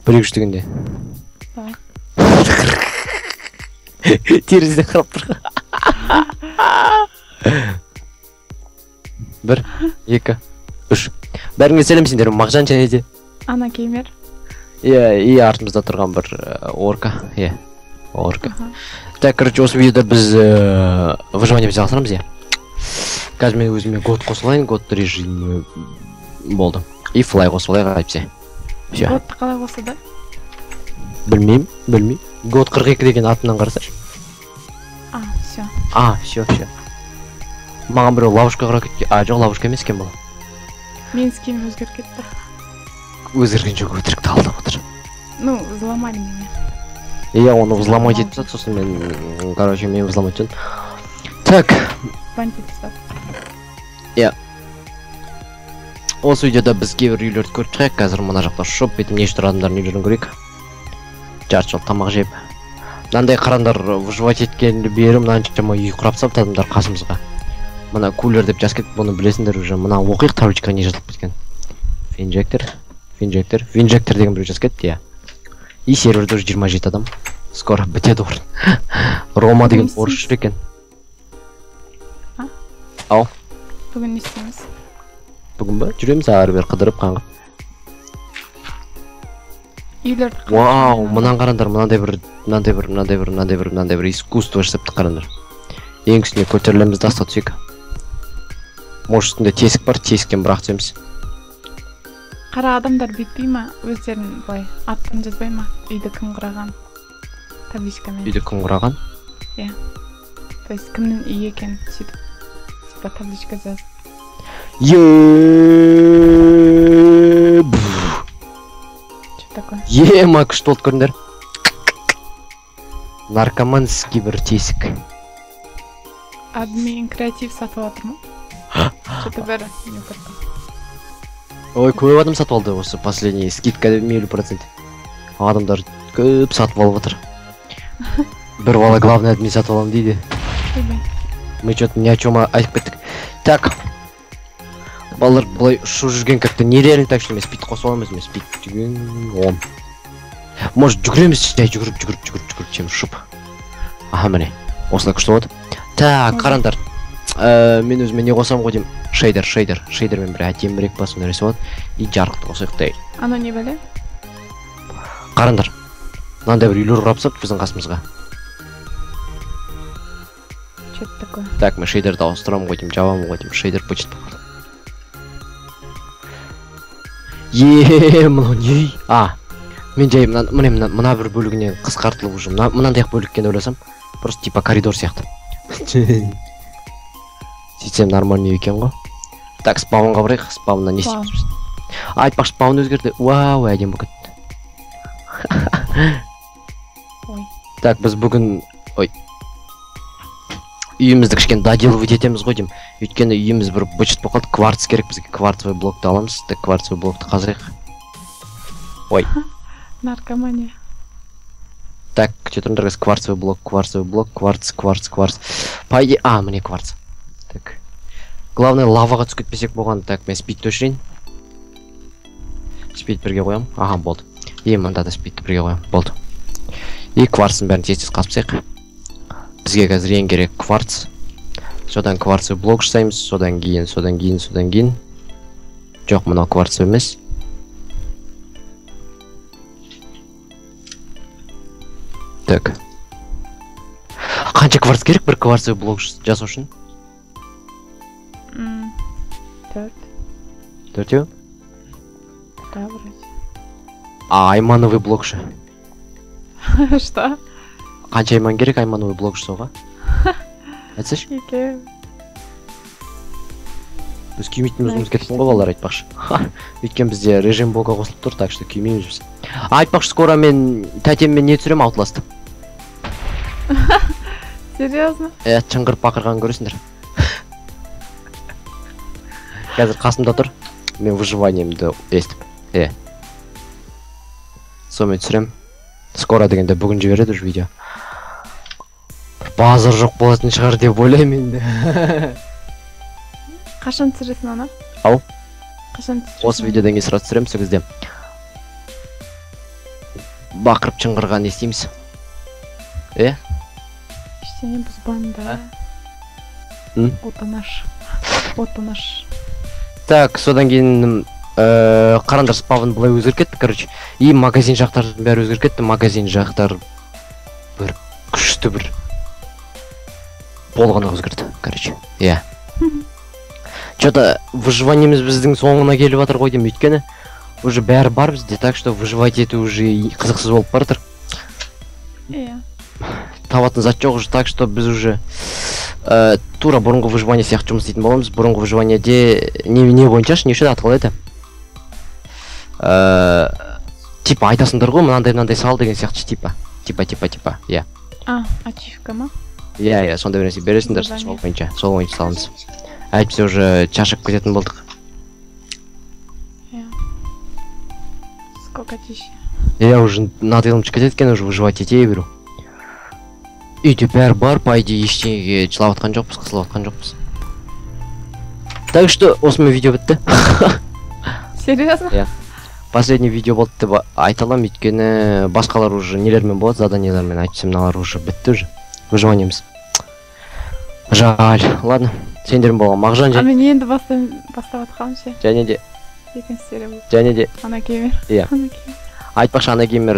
1 2 3 дегенде. Давай. Терезеден қарап тұр. 1 2 3. Бәріңе сәлем, сендер Мағжан және де Ана Кеймер. Иә, и артымызда тұрған бір орка. Иә, орка. Так, короче, осы видеода біз выживание жалғастырамыз, иә. Қазір мен өзіме год қосылайын, год режимі болды. И флай қосылайық, әйтпесе. Всё. Годты қалай қосылды? Білмеймін, білмеймін. Год 42 деген атынан қарасайшы. А, всё. А, всё, всё. Маған біреу ловушка құра кеткен. А, жоқ, ловушка емес екен бұл. Менің скинім өзгеріп кетті. Өзгерген жоқ, өтірікті алдап отыр. Ну, взломали меня. Иә, оны взломать етіп тастады, сосын мен, короче, мен взломать етдім. Так. Бандит тастады. Иә. Осы видеода біз кейбір үйлерді көріп шығайық. Қазір мына жақта ұшып, бүйтіп неше түрлі адамдардың үйлерін көрейік. Жарты жол тамақ жеп. Мынандай қараңдар, выживать еткенді бері мынаншама үй құрап тастапты адамдар қасымызға. Мына кулер деп жазып кетті, бұны білесіңдер уже. Мына оқиық табличкаға не жазылып кеткен. Винжектор, винжектор, винжектор деген біреу жазып кетті, иә. И серверде уже 27 адам. Скоро бітеді орын. Рома деген орыс жүр екен. А? Ау. Бүгін не істейміз? Бүгін ба? Жүреміз ары бері қыдырып қаңғып. Үйлерді қырып Вау, шығарған. мынаны қараңдар, мынандай бір, мынандай бір, мынандай бір, мынандай бір, мынандай бір искусство жасапты қараңдар. Ең үстіне көтерілеміз да астына түсейік. Может, үстінде тесік бар, тесіктен бірақ түсеміз. Қара адамдар бүйтпей ма, өздерін былай аттан жазбай ма, үйді кім құраған табличкамен? Үйді кім құраған? Иә. То есть кімнің үйі екен, сөйтіп типа табличка жазып. Е-е-е-е. Что такое? Е-ма, күшті болды көрдіңдер. Наркоманский бір тесік. Админ креатив сатып жатыр ма? Что-то бәрі не көрдім. Ой, көп адам сатып алды осы последний скидка 50%. Адамдар көп сатып алып отыр. Бір бала главный админ сатып аламын дейді. Ойбай. Мы чё-то ни о чем айтып кеттік. Так. Балалар былай ұшып жүрген как-то нереально, так что мен спид қосып аламын өзіме, спид деген 10. Может, жүгіреміз, жай жүгіріп, жүгіріп, жүгіріп, жүгіріп, чем ұшып. Аха, міне. Осылай күшті болады. Так, Ой. қараңдар. Мен өзіме не қосамын ғой деймін. Шейдер, шейдер, шейдермен бір әдемірек па сондай нәрсе болады. И жарықты қосайық та. Анау не бәле? Қараңдар. Мынандай бір үйлер құрап тастапты біздің қасымызға. Чё это такое? Так, мен шейдерді ауыстырамын ғой деймін, жабамын ғой деймін. Шейдер быт болып қалды. Е, мынау не? А, мен жай мына, міне, мына, мына бір бөлігінен қысқартылып уже мынандай ақ бөлік екенін ойласам, просто типа коридор сияқты. Сөйтсем нормальный екен ғой. Так, спаунға барайық, спауннан не істейміз біз? А, айтпақшы, спаун өзгерді. Вау, әдемі болып кетті. Ой. Так, біз бүгін, ой, үйімізді кішкене доделывать етеміз ғой деймін. Өйткені үйіміз бір быт-шыт болып қалды. Кварц керек бізге, кварцевый блокты аламыз. Так, кварцевый блокты қазайық. Ой. Наркомания. Так, күте тұрыңдар, қазір кварцевый блок, кварцевый блок, кварц, кварц, кварц. По идее, а, міне кварц. Так. Главное, лаваға түсіп кетпесек болған. Так, мен спидті өшірейін. Спид бірге қоямын. Аха, болды. И мында да спидті бірге қоямын. Болды. И кварцтың бәрін тез-тез қазып тастайық. Бізге қазір ең керек кварц. Содан кварцевый блок жасаймыз. Содан кейін, содан кейін, содан кейін. Жоқ, мынау кварцевый емес. Так. Қанша кварц керек бір кварцевый блок жасау үшін? 4. Төртеу? Да, вроде. А, аймановый блок ше. Что? Қанша айман керек аймановый блок жасауға? Айтсайшы. Екеу. Біз күймейтініміз ұмытып кеттім ғой, балалар, айтпақшы. Ха, өйткені бізде режим блока қосылып тұр, так что күймейміз біз. Айтпақшы, скоро мен тәтеммен не түсіремін, Outlast. Серьезно? Е, шыңғырып бақырғанын көресіңдер. Қазір қасымда тұр. Мен выживаниемді естіп. Е. Сонымен түсірем. Скоро дегенде бүгін жібереді уже видео. Базар жоқ болатын шығар деп ойлаймын енді. Қашан түсіресің оны? Ау. Қашан түсіресің? Осы видеодан кейін сразу түсіремін сол кезде. Бақырып шыңғырған естиміз. Е? Ештеңе бұзбаңдар. М? Отанаш. Отанаш. Так, содан кейін қараңдар, спавн былай өзгеріп кетті, короче. И магазин жақтардың бәрі өзгеріп кетті. Магазин жақтар бір күшті бір болғаны өзгерді, короче. Иә. Че-то выживаниеміз біздің соңына келіп жатыр ғой деймін, өйткені уже бәрі бар бізде, так что выживать ету уже қызықсыз болып бара жатыр. Иә. Табатын зат жоқ уже, так что біз уже тура бұрынғы выживание сияқты жұмыс істейтін боламыз. Бұрынғы выживаниеде не бойынша не үшін, аты қалай еді? Типа айтасыңдар ғой, мынандай мынандай сал деген сияқты, типа. Типа, типа, типа, иә. А, ачивка ма? Иә, сондай бір нәрсе бересіңдер, Задание. сол бойынша саламыз. Әйтпесе уже шаршап кететін болдық. Иә. Сколько тише. Иә, уже надоелым кетеді екен уже выживать ете беру. Үйде бәрі бар, по идее, ештеңеге жылап жатқан жоқпыз, қысылып жатқан жоқпыз. Так что осымен видео бітті. Серьезно? Последний видео болды деп айта аламын, өйткені басқалар уже нелермен болады, заданиелермен, әйтпесе мыналар уже бітті уже. Выживаниеміз. Жаль. Ладно, сендермен болған Мағжан А және, мен енді бастап жатқаным ше. Және де Екінші серия болды. Және де Ана геймер. Иә. Ана геймер. Айтпақшы, ана геймер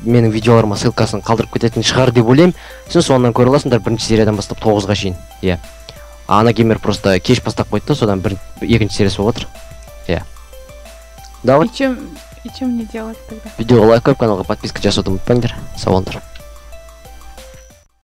менің видеоларыма ссылкасын қалдырып кететін шығар деп ойлаймын. Сен соңынан көре аласыңдар бірінші сериядан бастап 9-ға шейін. Иә. Ана геймер просто кеш бастап қойды да, содан бір екінші сериясы болып отыр. Иә. Давай. И чем мне делать тогда? Видеоға лайк қойып, каналға подписка жасауды ұмытпаңдар. Сау болыңдар.